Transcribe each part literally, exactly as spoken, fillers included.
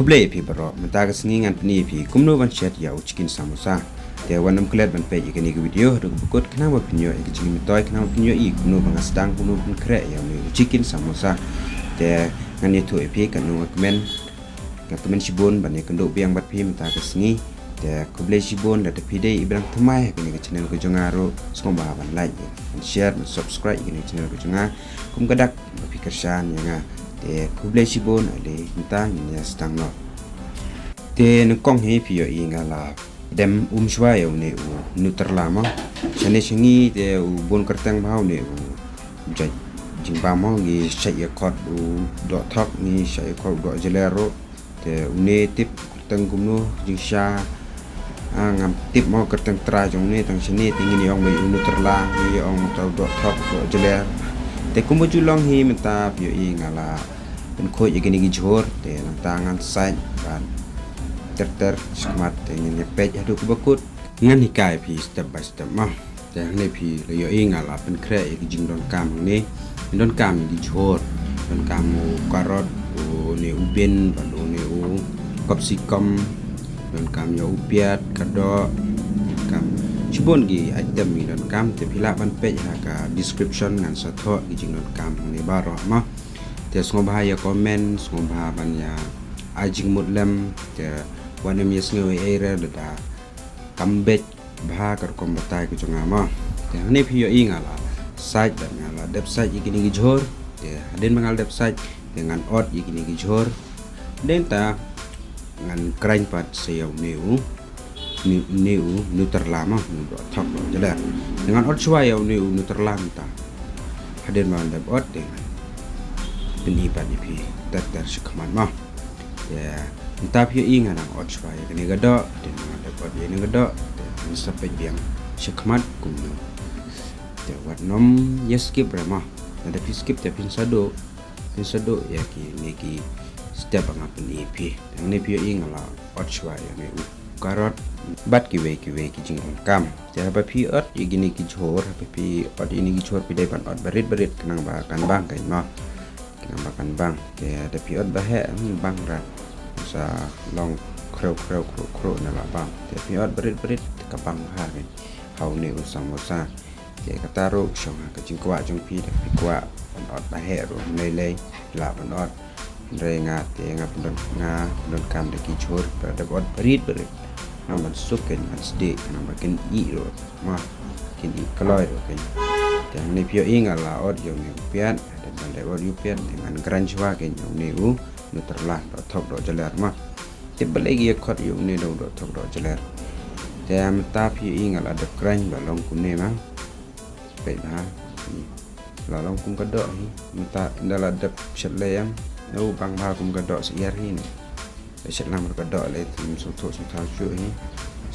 Khublei ïa phi baroh, mynta ka sngi ngan pyni ïa phi kumno ban shet ïa u chicken samosa. Te wat nym klet ban peit ïa kane ka video haduh kaba kut khnang ba phin ïoh ïa ka jingmyntoi, khnang ba phin ïohi kumno ba nga sdang, kumno ban khreh ïa une u chicken samosa. Te ngan ïathuh ïa phi katno nga kmen, nga kmen shibun ban ïakynduh biang bad phi mynta ka sngi. Te khublei shibun lada phi dei i ba dang thymmai ha kane ka channel ka jong nga ruh, sngewbha ban like, ban share, ban subscribe ïa kane ka channel ka jong nga. Kum ka dak ba phi kyrshan ïa nga. Te khublei shibun, ale mynta ngin ïa sdang noh. Te nyngkong hi phi ïohi nga la dem um shuwa ïa une u Nutella mo. Shane sha ngi te u bun kyrteng bha une u jait jingbam mo, ngi shait ïa khot u doh thok, ngi shait ïa khot u doh jler ruh. Te une tip kyrteng kumno jingshisha, ah, ngam tip mo kyrteng trai jong une, tang shane te ngin ïa ong ba u Nutella, ngin ïa ong u doh thok, doh jler. Te kumba ju long hi mynta phi ïohi nga la pynkhuid ïa kine ki jhur, te nangta ngan sait ban ter ter shakhmat, te ngin ïa peit haduh kaba kut. Ngan hikai phi step by step mo. Te hangne phi la ïohi nga la pynkhreh ïa ki jingdonkam hangne. Donkam ïa ki jhur, donkam u karot, une u bean, bad une u capsicum, donkam ïa u piat, ka doh, donkam shibun ki item ngi donkam, te phi lah ban peit ha ka description ngan sa thoh ki jingdonkam hangne baroh mo. Te sngewbha ïa comment, sngewbha ban ïa ai jingmut lem, te wat nym ïa sngew ei ei re lada kam beit bha ka rukom batai ka jong nga mo. Te hangne phi ïohi nga la sait bad nga la dep sait ïa kine ki jhur. Te hadien ba nga la dep sait te ngan ot ïa kine ki jhur. Hadien ta ngan grind pat sa ïa une u, une, une u Nutella mo, une u doh thok doh jler. Te ngan ot shuwa ïa une u Nutella mynta. Hadien ba nga la dep ot te ngan pyni pat ïa phi ter ter shakhmat mo. Te mynta phi ïohi nga dang ot shuwa ïa kane ka doh, te nga dep ot ïa kane ka doh, te ngin sa peit biang shakhmat kumno. Te wat nym ïa skip re mo. Lada phi skip te phin sa duh, phin sa duh ïa kine ki step ba nga pyni ïa phi. Te hangne phi ïohi nga la ot shuwa ïa kane u karot bad kiwei kiwei ki jingdonkam. Te haba phi ot ïa kine ki jhur, haba phi ot ïa kine ki jhur phi dei ban ot barit barit khnang ba kan bang kein mo. Khnang ba kan bang. Te da phi ot ba heh, hmm, bang rat. Sa long khrew khrew khrew khrew na la bang. Te phi ot barit barit te ka bang bha kein ha une u samosa. Te kata ruh shong ha ka jingkwah jong phi, da phi kwah ban ot ba heh ruh lei lei, lah ban ot. Hynrei nga te nga pyndon, nga pyndonkam da ki jhur ba dep ot barit barit. Khnang ban suk kein, ban sdieh, khnang ba kin ih ruh mo, kin ih kloi ruh kein. Te hangne phi ïohi nga la ot ïa une u piat, hadien ba la dep ot ïa u piat te ngan grind shuwa kein ïa une u Nutella doh thok doh jler mo. Tip balei ki ïa khot ïa une da u doh thok doh jler. Te mynta phi ïohi nga la dep grind ba long kumne mo. Peit bha. La long kum ka doh hi. Mynta ynda la dep shet lei em. Neu bang bha kum ka doh syiar hi ne. Shet lang ka doh lei, te ym sngewthuh sngewthaw shuh hi.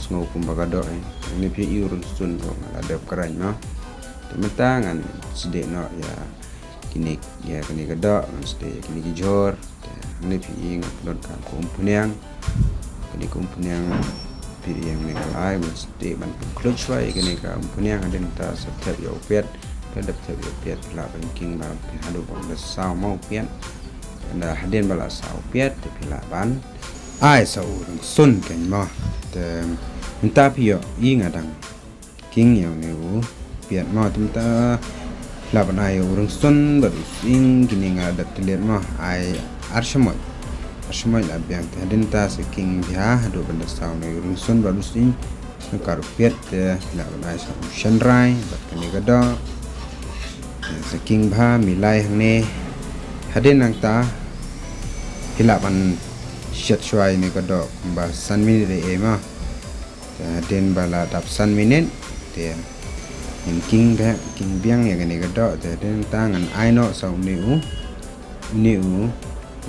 Sngew kum ba ka doh hi. Hangne phi ïohi u rynsun ruh nga la dep grind mo. Te mynta ngan sdieh noh ïa kine, ïa kane ka doh, ngan sdieh ïa kine ki jhur. Te hangne phi ïohi nga pyndonkam ka umphniang. Kane ka umphniang phi ïohi hangne nga la ai, ngan sdieh ban pynkhluit shuwa ïa kane ka umphniang, hadien ta sa thep ïa u piat. Te dep thep ïa u piat phi lah ban king ba phi haduh ba u da saw mo u piat. Ynda hadien ba la saw u piat te phi lah ban ai sa u rynsun kein mo. Te mynta phi ïohi nga dang king ïa une u piat mo. Te mynta lah ban ai u rynsun bad u sying, kine nga dep tylliat mo, ai ar shamoit. Ar shamoit la biang. Te hadien ta sa king bha haduh ban da saw une u rynsun bad u sying. Nangta u piat te lah ban ai sa u shynrai bad kane ka doh. Sa king bha, milai hangne. Hadien nangta phi lah ban shet shuwa ïa kane ka doh kumba san minit ei ei mo. Te hadien ba la dap san minit te ngin king bha, king biang ïa kane ka doh. Te hadien ta ngan ai noh sa une u, une u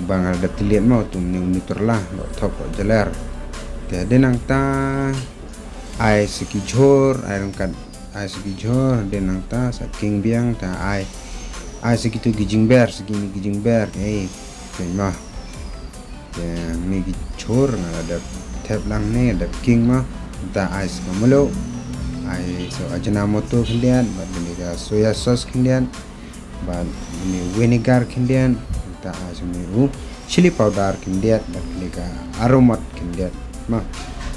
ba nga la dep tylliat mo, te une u Nutella doh thok doh jler. Te hadien nangta ai sa ki jhur, ai ryngkat, ai sa ki jhur, hadien nangta sa king biang, te ai, ai sa kitu ki jingber, sa kine ki jingber, ei, kein mo. Te hangne ki jhur nga la dep thep lang ne, dep king mo. Te ai sa ka mluh, ai sa Ajinomoto khyndiat, bad kane ka soya sauce khyndiat, bad kane vinegar khyndiat. Te ai sa une u chili powder khyndiat bad kane ka aromot khyndiat. Mo,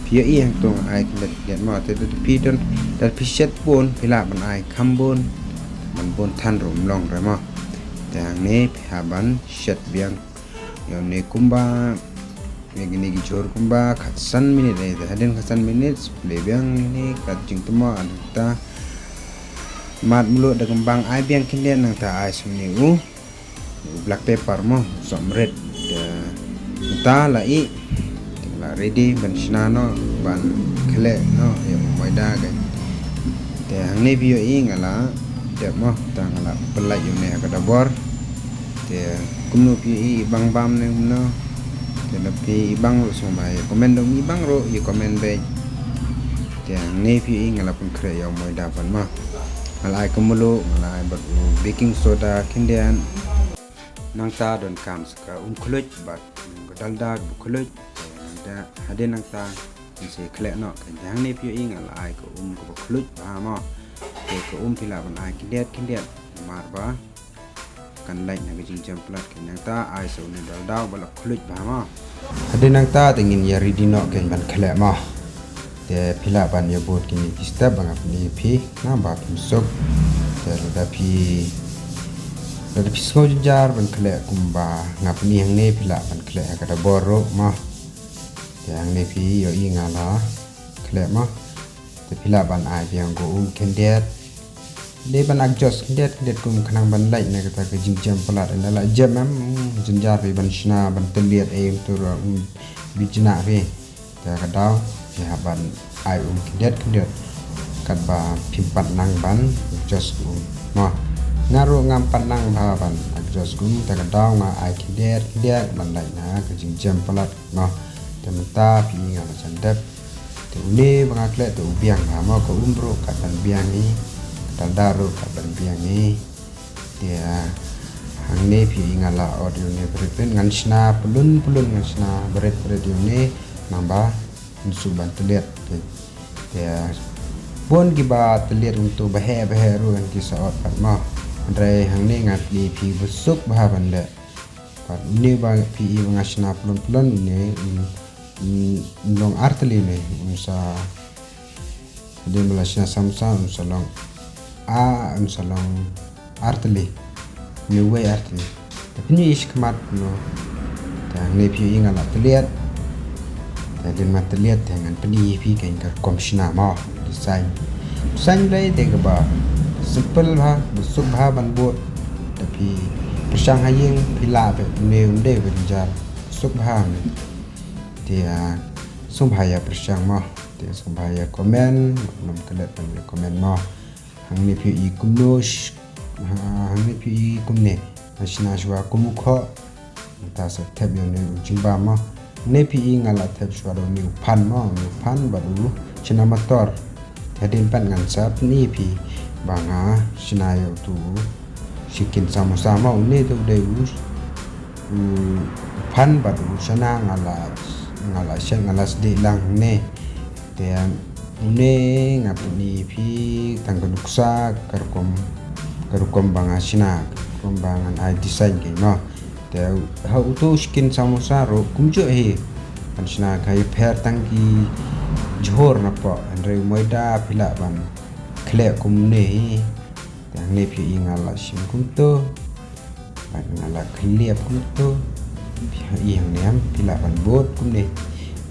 phi ïohi hangto nga ai khyndiat khyndiat mo. Te da phi don, da phi shet bun phi lah ban ai kham bun, ban bun than ruh ym long re mo. Te hangne phi hap ban shet biang ïa une kumba, ïa kine ki jhur kumba khatsan minit, eh, te hadien khatsan minit spleh biang ïa kine ka jingtymok. Nangta mad mluh da ka bang, ai biang khyndiat, nangta ai sha une u, u black pepper mo, soh mrit. Te nangta la ïeh, te la ready ban shna noh, ban khleh noh ïa u maida ka. Te hangne phi ïohi nga la dep mo, te nga la pynlait ïa une ha ka dabor. Te kumno phi ïohi, i bang bam ne kumno? Te lada phi i bang ruh sngewbha ïa comment, da ym i bang ruh ïa comment beit. Te hangne phi ïohi nga la pynkhreh ïa u maida pat mo. Nga la ai kumno, nga la ai bad u baking soda khyndiat. Nangta donkam sa ka um khluit bad ka dalda kaba khluit. Te nangta hadien nangta ngin sa khleh noh. Te hangne phi ïohi nga la ai ka um kaba khluit bha mo. Te ka um phi lah ban ai khyndiat khyndiat namar ba kan lait na ka jingjem palat. Te nangta ai sa une dalda ba la khluit bha mo. Hadien nangta te ngin ïa ready noh kein ban khleh mo. Te phi lah ban ïa bud kine ki step ba nga pyni ïa phi, naba phim suk. Te lada phi, lada phi sngew jynjar ban khleh kumba nga pyni hangne, phi lah ban khleh ha ka dabor ruh mo. Te hangne phi ïohi nga la khleh mo. Te phi lah ban ai biang ka um khyndiat. Dei ban adjust khyndiat khyndiat kum khnang ban lait na kata ka jingjem palat. Ynda la jem em, mm, jynjar phi ban shna, ban tylliat, eh, ym tur, mm, bit jnah phi. Te ka daw phi hap ban ai um khyndiat khyndiat katba phim pat nang ban adjust um. Mo, nga ruh ngam pat nang bha ban adjust um, te ka daw nga ai khyndiat khyndiat ban lait na ka jingjem palat. Mo, te mynta phi ïohi nga la jan dep. Te une ba nga khleh te u biang bha mo, ka um ruh kat ban biang hi, ka dalda ruh kat ban biang hi. Te, ah, hangne phi ïohi nga la ot ïa une bret bret, ngan shna pyllun pyllun, ngan shna bret bret ïa une, naba ngin shu ban tylliat. Te, ah, bun kiba tylliat kumto ba heh ba heh ruh ngan ki sa ot pat mo. Hynrei hangne nga pyni ïa phi ba suk bha ban leh. Pat une ba phi ïohi ba nga shna pyllun pyllun une, mm, mm, long ar tylli une, un sa, hadien ba la shna samosa un sa long, ah, un sa long ar tylli. Une uwei ar tylli. Te phin ïohi shakhmat mo. Te hangne phi ïohi nga la tylliat. Te hadien ba nga tylliat te ngan pyni ïa phi kane ka rukom shna mo. Design. Design Blei te kaba simple bha, ba suk bha ban bud. Lada phi pyrshang ha ïing phi lah beit, une um dei ba jynjar. Suk bha une. Te, ah, sngewbha ïa pyrshang mo. Te sngewbha ïa comment, nym klet ban ïa comment mo. Hangne phi ïohi kumno sh-, ha, hangne phi ïohi kumne. Nga shna shuwa kum u khoh. Nangta sa thep ïa une u jingbam mo. Hangne phi ïohi nga la thep shuwa da une u phan mo, une u phan bad u shna motor. Te hadien pat ngan sa pyni ïa phi ba nga shna ïa uto u chicken samosa mo, une te u dei u, u phan bad u shna nga la, nga la shet, nga la sdieh lang hangne. Te une nga pyni ïa phi tang ka nuksa ka rukom, ka rukom ba nga shna, ka rukom ba ngan ai design kein mo. Te ha uto u chicken samosa ruh kumjuh hi. Kan shna ka ïapher tang ki jhur na poh, hynrei u maida phi lah ban khleh kumne hi. Te hangne phi ïohi nga la shim kumto. Bad nga la khleh kumto. Phi ïohi hangne em, phi lah ban bud kumne.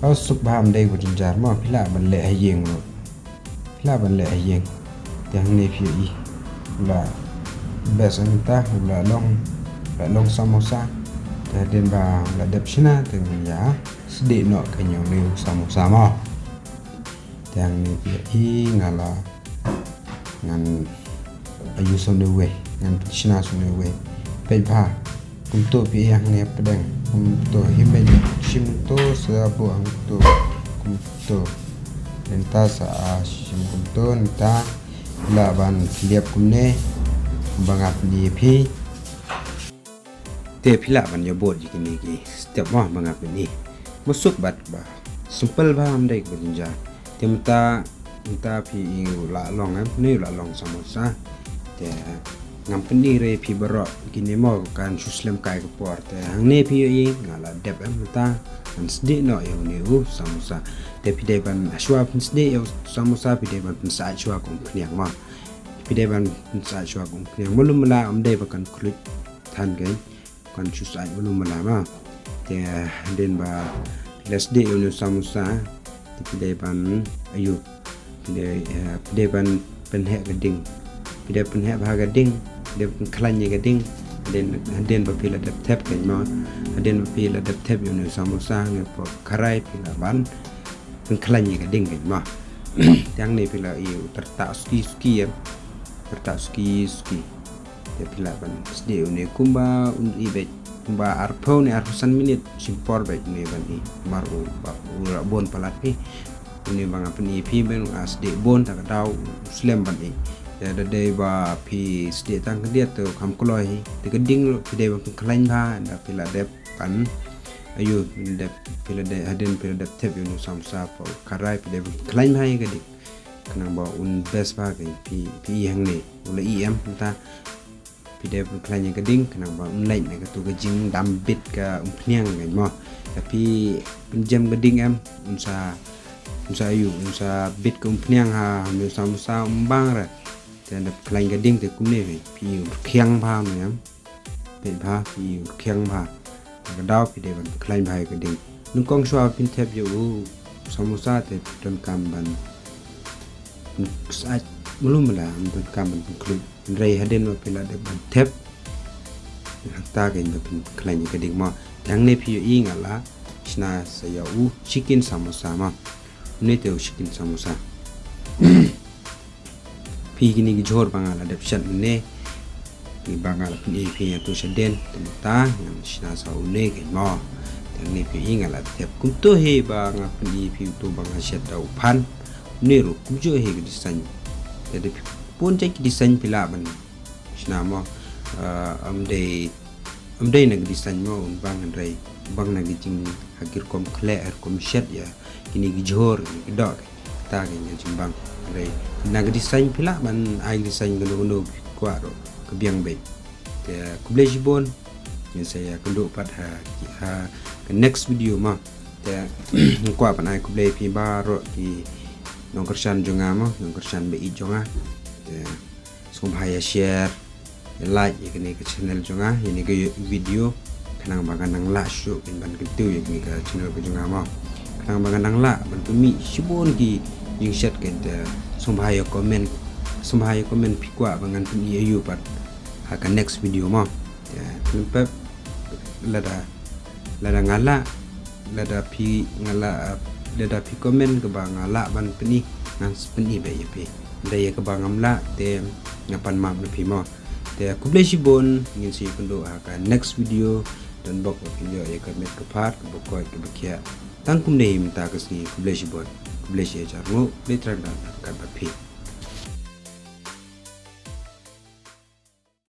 Ba suk bha, ym dei ba jynjar mo, phi lah ban leh ha ïing ruh. Phi lah ban leh ha ïing. Te hangne phi ïohi. U la best mynta, u la long, u la long samosa. Te hadien ba u la dep shna, te ngan ïa sdieh noh kein ïa une u samosa mo. Te hangne phi ïohi nga la, ngan ïa use une uwei, ngan shna use une uwei. Peit bha. Kumto phi ïohi hangne hapdeng. Kumto hi, beit shim kumto, sa buh hangto. Kumto. Nangta sa, ah, shim kumto, nangta phi lah ban khleh kumne. Ba nga pyni ïa phi. Te phi lah ban ïa bud ïa kine ki step mo ba nga pyni. Ba suk bad ba simple bha, ym dei ba jynjar. Te mynta, mynta phi ïohi u la long em, une u la long samosa. Te Ngam pyni re phi baroh kine mo kan shu slem kai ka por. Te hangne phi ïohi nga la dep em mynta. Ngan sdieh noh ïa une u samosa. Te phi dei ban shuwa pynsdieh ïa u samosa phi dei ban pynsah shuwa ka umphniang mo. Phi dei ban pynsah shuwa ka umphniang. Mulu mala ym dei ba kan khluit than kein. Kan shu sah mulu mala ma. Te hadien ba phi la sdieh ïa une u samosa. Te phi dei ban ayu. Phi dei, eh, phi dei ban pynheh ka ding. Phi dei pynheh bha ka ding. Phi dei pynkhlaiñ ïa ka ding. Hadien, hadien ba phi la dep thep kein mo. Hadien ba phi la dep thep ïa une u samosa ne pok kharai phi la ban pynkhlaiñ ïa ka ding kein mo. Te hangne phi la ïohi u tyrtah suki suki ïa. Tyrtah suki suki. Te phi lah ban sdieh une kumba un i beit kumba arphew ne arphew san minit shim por beit une ban i. Mar u ba u la bun palat phi. Une ba nga pyni phi ban nga sdieh bun ta ka daw u slem ban i. Te da dei ba phi sdieh tang khyndiat te kham kloi hi. Te ka ding ruh phi dei ban pynkhlaiñ bha da phi la dep ban ayu phi la dep phi la dep hadien phi la dep thep ïa une u samosa pok kharai phi dei ban pynkhlaiñ bha ïa ka ding. Khnang ba un best bha kein phi, phi i hangne u la i em mynta. Phi dei ban pynkhlaiñ ïa ka ding khnang ba un leit na katu ka jingdam bit ka umphniang kein mo. Te phi pynjem ka ding em un sa, un sa ayu un sa bit ka umphniang ha une u samosa um bang re. Te da pynkhlaiñ ka ding te kumne phi i u rkhiang bha une em. Peit bha phi i u rkhiang bha. Ka daw phi dei ban pynkhlaiñ bha ïa ka ding. Nyngkong shuwa phin thep ïa u samosa te phi donkam ban pynsah mulu mala, ym donkam ban pynkhluit. Hynrei hadien ba phi la dep ban thep hangta kein ba phin pynkhlaiñ ïa ka ding mo. Te hangne phi ïohi nga la shna sa ïa u chicken samosa mo. Une te u chicken samosa. Phi kine ki jhur ba nga la dep shet mynne kiba nga la pyni phi ïa tu shadien te mynta ngan shna sa une kein mo. Te hangne phi ïohi nga la thep kumto hi ba nga pyni phi uto ba nga shet da u phan. Une ruh kumjuh hi ka design. Te da phi bun jait ki design phi lah ban shna mo. Ah, ym dei, ym dei na ka design mo un bang hynrei bang na ka jing ha ki rukom khleh ha rukom shet ïa kine ki jhur kine ki doh. Kata kein ka jingbang. Hynrei na ka design phi lah ban ai ka design kano kano phi kwah ruh ka biang beit. Te khublei shibun. Ngin sa ïakynduh pat ha, ha ka next video mo. Te nga kwah ban ai khublei phi baroh ki nongkyrshan jong nga mo, nongkyrshan ba ïeit jong nga. Te sngewbha ïa share, ïa like ïa kane ka channel jong nga, ïa kane ka video. Khnang ba ngan nang lah shuh kein ban kyntiew ïa kane ka channel ka jong nga mo. Khnang ba ngan nang lah ban pynmih shibun ki jingshet kein te sngewbha ïa comment, sngewbha ïa comment phi kwah ba ngan pynmih ïa u pat ha ka next video mo. Te pynpep lada, lada nga lah, lada phi nga lah, lada phi comment kaba nga lah ban pyni ngan sa pyni beit ïa phi. Lada ïa kaba ngam lah te nga pan map na phi mo. Te khublei shibun, ngin sa ïakynduh ha ka next video. Don bok ba phin ïoh ïa ka met ka phad kaba koit kaba khiah. Tang kumne mynta ka sngi, khublei shibun. Khublei shi hajar nguh, khublei thrang da kat bad phi.